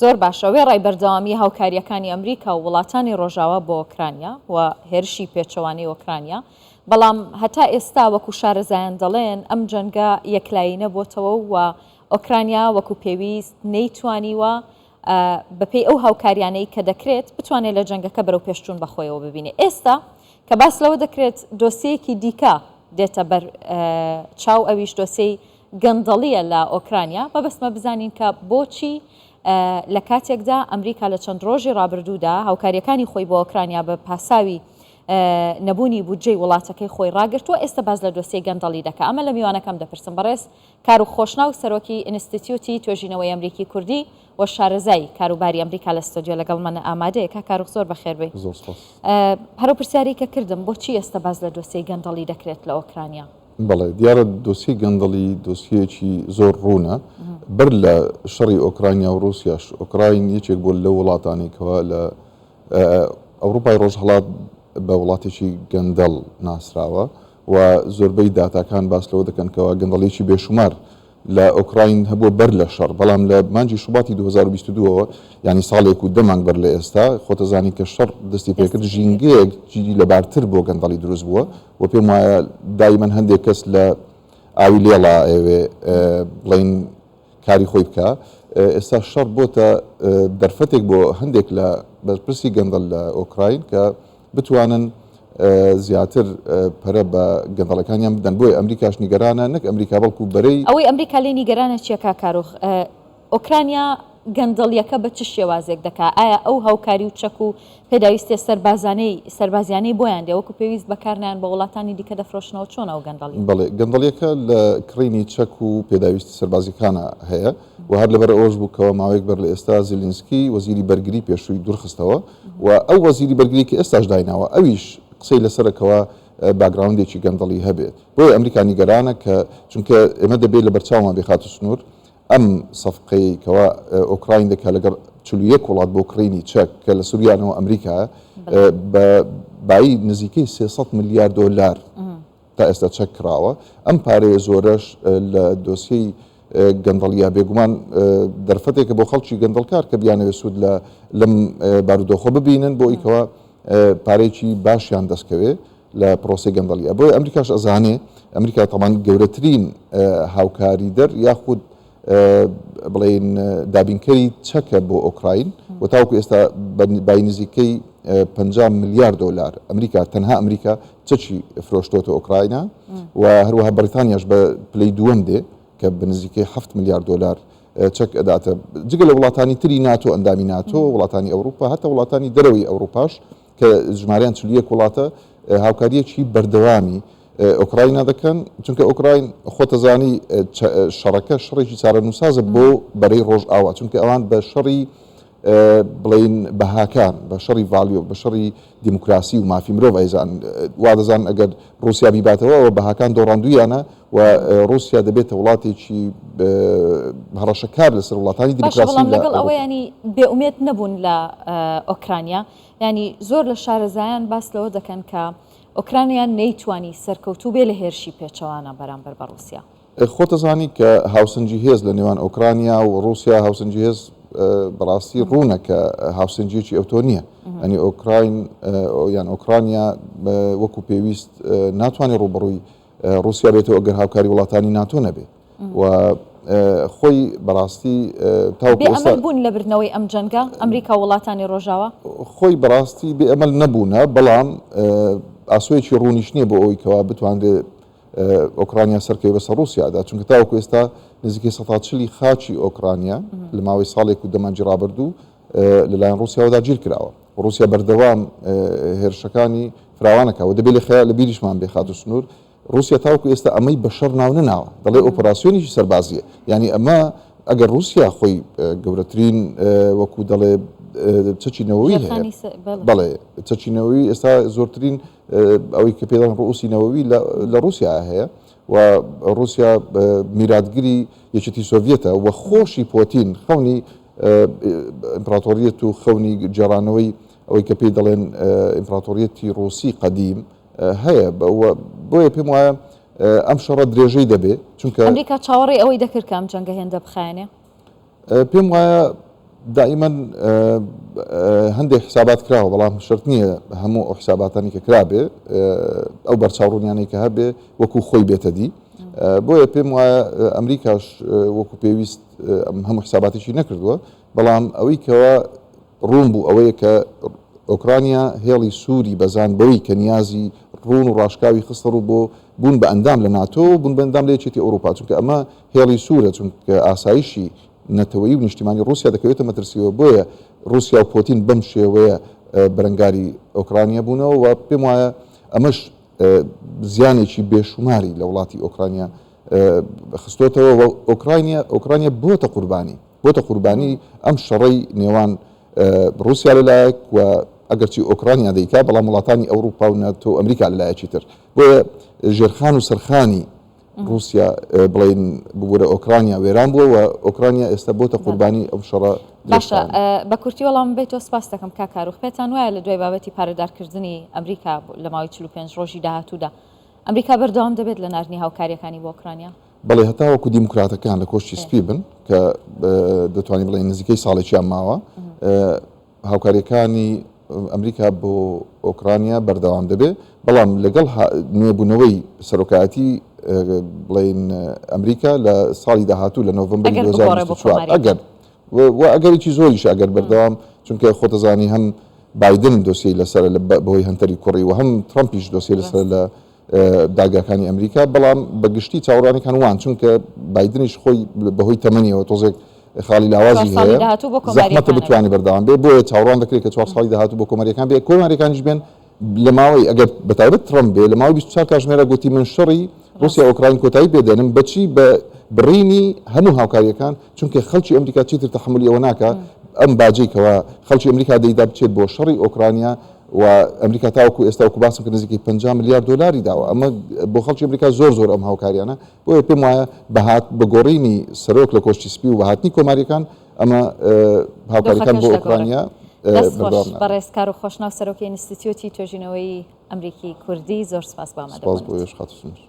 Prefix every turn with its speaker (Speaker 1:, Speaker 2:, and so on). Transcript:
Speaker 1: زۆر باشە، وێڕای بەردەوامی هاوکارییەکانی ئەمریکا و وڵاتانی ڕۆژاوا بۆ ئۆکرانیا و هێرشی پێچەوانەی ئۆکرانیا، بەڵام هەتا ئێستا وەکو شارەزایان دەڵێن ئەم جەنگە یەکلایی نەبۆتەوە و ئۆکرانیا وەکو پێویست نەیتوانیوە بەپێی ئەو هاوکاریانەی کە دەکرێت بتوانێت لە جەنگەکە بەرەو پێشچوون بەخۆیەوە ببینێ. ئێستا کە باس لەوە دەکرێت دۆسیەیەکی دیکە دێتە بەر چاو ئەویش دۆسیەی گەندەڵییە لە ئۆکرانیا، مەبەستمە بزانین کە بۆچی لە کاتێکدا ئەمریکا لە چەند ڕۆژی ڕابردوودا هاوکارییەکانی خۆی بۆ ئۆکرانیا بە پاساوی نەبوونی بودجەی وڵاتەکەی خۆی ڕاگرتووە، ئێستا باس لە دۆسیەی گەندەڵی دەکا. ئەمە لە میوانەکەم دەپرسم، بەڕێز کاروخ خۆشناو سەرۆکی ئینستیتیوتی توێژینەوەی ئەمریکی کوردی و شارەزای کاروباری ئەمریکا لە ستۆدیۆ لەگەڵ من ئامادەیە. کاک کاروخ زۆر بەخێر بێی.
Speaker 2: زۆر سپاس.
Speaker 1: هەر ئەو پرسیارەی کە کردم، بۆچی ئێستا باس لە دۆسیەی گەندەڵی دەکرێت لە ئۆکرانیا؟
Speaker 2: بەڵێ دیارە دۆسیەی گەندەڵی دۆسیەیەکی زۆر ڕوونە. بەر لە شەڕی ئۆکرانیا و ڕووسیاش، ئۆکراین یەکێک بووە لەو وڵاتانەی کەوا لە ئەوروپای ڕۆژهەڵات بە وڵاتێکی گەندەڵ ناسراوە و زۆربەی داتاکان باس لەوە دەکەن کەوا گەندەڵیەکی بێشومار لە ئۆکراین هەبووە بەر لە شەڕ، بەڵام لە مانگی شوباتی 2022 ەوە یانی ساڵێک و دە مانگ بەر لە ئێستا خۆتەزانی کە شەڕ دەستی پێکرد ژینگەیەک لەبارتر بۆ گەندەڵی دروست بووە و پێم وایە دایمەن هەندێک کەس لە ئاوی لێڵا ئەیەوێ بڵێین کاری خۆی بکا ئێستا شەڕ بۆتە دەرفەتێک بۆ هەندێک لە بەرپرسی گەندەڵ لە ئۆکراین کە بتوانن زیاتر پەرە بە گەندەڵەکانیان بدەن بۆیە ئەمریکاش نیگەرانە نەک ئەمریکا بەڵکو بەرەی
Speaker 1: ئەوەی ئەمریکا لێی نیگەرانە چیە کاک کاروخ؟ ئۆکرانیا گەندەڵیەکە بە چ شێوازێک دەکا؟ ئایا ئەو هاوکاری و چەک و پێداویستیە سەربازانەی سەربازیانەی بۆیان دێ وەکو پێویست بەکار نایەن بە وڵاتانی دیکە دەفرۆشنەوە چۆنە ئەو گەندەڵیە؟
Speaker 2: بەڵێ گەندەڵیەکە لە کڕینی چەک و پێداویستی سەربازیەکانا هەیە و هەر لەبەر ئەوەش بوو کەوا ماوەیەک بەر لە ئێستا زیلینسکی وەزیری بەرگری پێشووی دوورخستەوە و ئەو وەزیری بەرگری کە ئێستاش دایناوە ئەویش قسەی لەسەرە کەوا background ێکی گەندەڵی هەبێت بۆیە ئەمریکا نیگەرانە کە چونکە ئێمە دەبێت لە بەرچاومان بێ خاتوو سنوور ئەم سەفقەی کەوا ئۆکراین دەکات لەگەڵ 41 وڵات بۆ کڕینی چەک کە لە سوریانەوە ئەمریکا بە بایی نزیکەی 300 ملیار دۆلار تا ئێستا چەک کڕاوە، ئەم پارەیە زۆرەش لە دۆسیەی گەندەڵییە بێگومان دەرفەتێکە بۆ خەڵکی گەندەڵکار کە بیانەوێت سوود لە لەم بارودۆخە ببینن بۆ ئیکەوە پارەیەکی باشیان دەستکەوێ لە پرۆسەی گەندەڵیە بۆیە ئەمریکاش ئەزانێ ئەمریکا تەمان گەورەترین هاوکاریدەر یاخود بڵێین دابینکەری چەکە بۆ ئۆکراین و تاوەکو ئێستا بای نزیکەی 50 ملیار دۆلار ئەمریکا تەنها ئەمریکا چەکی فرۆشتۆتە ئۆکراینا و هەروەها بەریتانیاش بە پلەی دووەم دێ کە بە نزیکەی 7 ملیار دۆلار چەک ئەداتە جگە لە وڵاتانی تری ناتۆ ئەندامی ناتۆ وڵاتانی ئەوروپا هەتا وڵاتانی دەرەوەی ئەوروپاش کە ژمارەیان 41 وڵاتە هاوکاریەکی بەردەوامی ئۆکراینا دەکەن، چونکە ئۆکراین خۆتەزانی شەڕەکە شەڕێکی چارەنووسازە بۆ بەرەی ڕۆژئاوا، چونکە ئەوان بە شەڕی بڵێین بەهاکان، بە شەڕی value، بە شەڕی دیموکراسی و مافی مرۆڤ ئەیزان، وا دەزانن ئەگەر ڕووسیا بیباتەوە ئەوە بەهاکان دۆڕاندوویانە و ڕووسیا دەبێتە وڵاتێکی هەڕەشەکار لەسەر وڵاتانی
Speaker 1: باشە
Speaker 2: دیموکراسی
Speaker 1: بەڵام
Speaker 2: لە
Speaker 1: لەگەڵ ئەوە
Speaker 2: ئەوروپا.
Speaker 1: یانی بێئومێد نەبوون لە ئۆکرانیا، یانی زۆر لە شارەزایان باس لەوە دەکەن کە ئۆکرانیا نەیتوانی سەرکەوتوو بێ لە هێرشی پێچەوانە بەرامبەر بە ڕووسیا.
Speaker 2: خۆت ئەزانی کە هاوسەنگی هێز لە نێوان ئۆکرانیا و ڕووسیا هاوسەنگی هێز بەڕاستی ڕوونە کە هاوسەنگیەکی ئەوتۆ نییە. یانی ئۆکراین یان ئۆکرانیا وەکو پێویست ناتوانێت ڕووبەڕووی ڕووسیا بێتەوە ئەگەر هاوکاری وڵاتانی ناتۆ نەبێ. و خۆی بەڕاستی تاوەکو
Speaker 1: بێ ئەمەل بوون لە بردنەوەی ئەم جەنگە ئەمریکا و وڵاتانی ڕۆژاوا؟
Speaker 2: خۆی بەڕاستی بێ ئەمەل نەبوونە، بەڵام ئاسۆیەکی ڕوونیش نییە بۆ ئەوەی کەوا بتوانرێت ئۆکرانیا سەرکەوێت بەسەر ڕووسیادا، چونکە تاوەکو ئێستا نزیکەی 40% خاکی ئۆکرانیا لە ماوەی ساڵێک و دە مانگی ڕابردوو لەلایەن ڕووسیاوە داگیرکراوە. ڕووسیا بەردەوام هێرشەکانی فراوانەکە و دەبێت لە خەیاڵ لە بیریشمان بێ خاتوو سنوور ڕووسیا تاوەکو ئێستا ئەمەی بە شەڕ ناو نەناوە، دەڵێ ئۆپەراسیۆنێکی سەربازییە، یانی ئەمە ئەگەر ڕووسیا خۆی گەورەترین وەکو دەڵێ چەکی نەوەوی هەیە، بەڵێ چەکی نەوەوی ئێستا زۆرترین ئەوەی کە پێ دەڵێن ڕووسی نەوەوی لە ڕووسیا هەیە و ڕووسیا میراتگری یەکێتی سۆڤیەتە و خۆشی پۆتین خەونی ئیمپراتۆریەت و خەونی گێڕانەوەی ئەوەی کە پێی دەڵێن ئیمپراتۆریەتی ڕووسی قەدیم هەیە بۆیە پێم وایە ئەم شەڕە درێژەی دەبێ چونکە
Speaker 1: ئەمریکا چاوەڕێی ئەوەی دەکرد کە ئەم جەنگە هێندە بخایەنێ؟
Speaker 2: پێم وایە دائیمەن هەندێک حسابات کراوە بەڵام شەرت نییە هەموو ئەو حساباتانی کە کرابێ ئەو بەرچاوڕوونیانەی کە هەبێ وەکو خۆی بێتە دی بۆیە پێم وایە ئەمریکاش وەکو پێویست هەموو حساباتێکی نەکردووە بەڵام ئەوەی کەوا ڕوون بوو ئەوەیە کە ئۆکرانیا هێڵی سووری بەزاند بەوەی کە نیازی ڕوون و ڕاشکاوی خستە ڕوو بۆ بوون بە ئەندام لە ناتۆ و بوون بە ئەندام لە یەکێتی ئەوروپا چونکە ئەمە هێڵی سوورە چونکە ئاسایشی نەتەوەیی و نیشتیمانی ڕووسیا دەکەوێتە مەترسیەوە بۆیە ڕووسیا و پۆتین بەم شێوەیە بەرەنگاری ئۆکرانیا بوونەوە و پێم وایە ئەمەش زیانێکی بێشوماری لە وڵاتی ئۆکرانیا خستۆتەوە و ئۆکرانیا ئۆکرانیا بۆتە قوربانی بۆتە قوربانی ئەم شەڕەی نێوان ڕووسیا لەلایەک و ئەگەرچی ئۆکرانیا دەیکا بەڵام وڵاتانی ئەوروپا و ناتۆ و ئەمریکا لەلایەکی تر بۆیە ژێرخان و سەرخانی ڕووسیا بڵێین ببورە ئۆکرانیا وێران بووە و ئۆکرانیا ئێستا بۆتە قوربانی ئەم شەڕە
Speaker 1: باشە بە کورتی وەڵام بیتەوە سپاس دەکەم کاک کاروخ پێتان وایە لە دوای بابەتی پارەدارکردنی ئەمریکا لە ماوەی 45 ڕۆژی داهاتوودا ئەمریکا بەردەوام دەبێت لە ناردنی هاوکاریەکانی بۆ ئۆکرانیا؟
Speaker 2: بەڵێ هەتاوەکو دیموکراتەکان لە کۆشکی سپی بن کە دەتوانین بڵێین نزیکەی ساڵێکیان ماوە هاوکاریەکانی ئەمریکا بۆ ئۆکرانیا بەردەوام دەبێت بەڵام لەگەڵ نوێبوونەوەی سەرۆکایەتی بڵین ئەمریکا لە ساڵی داهاتوو لە نۆڤمبەری 2024 ئەگەر و ئەگەرێکی زۆریش ئەگەر بەردەوام چونکە خۆتەزانی هەم بایدن دۆسیەی لەسەر لە بەهۆی هەنتەری کوڕی و هەم ترامپیش دۆسیەی لەسەر لە دادگاکانی ئەمریکا، بەڵام بە گشتی چاوەڕوانیەکان وان، چونکە بایدنیش خۆی بەهۆی تەمەنیەوە تۆزێک خاڵی لاوازی هەیە، زەحمەتە بتوانێت بەردەوام بێت، بۆیە چاوەڕوان دەکرێت کە چوار ساڵی داهاتوو بۆ کۆمارییەکان بێت، کۆمارییەکانیش بێن لە ماوەی ئەگەر بە تایبەت ترەمپ بێ لە ماوەی 24 کاتژمێرە گوتی من شەڕی ڕووسیا ئۆکراین کۆتایی پێ دێنم بەچی بە بڕینی هەموو هاوکارییەکان چونکە خەڵکی ئەمریکا چیتر تەحەمولی ئەوە ناکا ئەم باجەی کەوا خەڵکی ئەمریکا دەیدا بچێت بۆ شەڕی ئۆکرانیا و ئەمریکا تاوەکو ئێستا وەکو باسم کرد نزیکەی 50 ملیار دۆلاری داوە ئەمە بۆ خەڵکی ئەمریکا زۆر زۆر ئەم هاوکاریانە بۆیە پێم وایە بە هات بە گۆڕینی سەرۆک لە کۆشکی سپی و بە هاتنی کۆماریەکان ئەمە هاوکاریەکان بۆ ئۆکرانیا
Speaker 1: دەست خۆش بەڕێز کارۆخ خۆشناو سەرۆکی ئینستیتیوتی توێژینەوەی ئەمریکی کوردی زۆر سپاس بۆ
Speaker 2: ئامادەبوونت. سپاس بۆ ئێوەش خاتوو سنوور.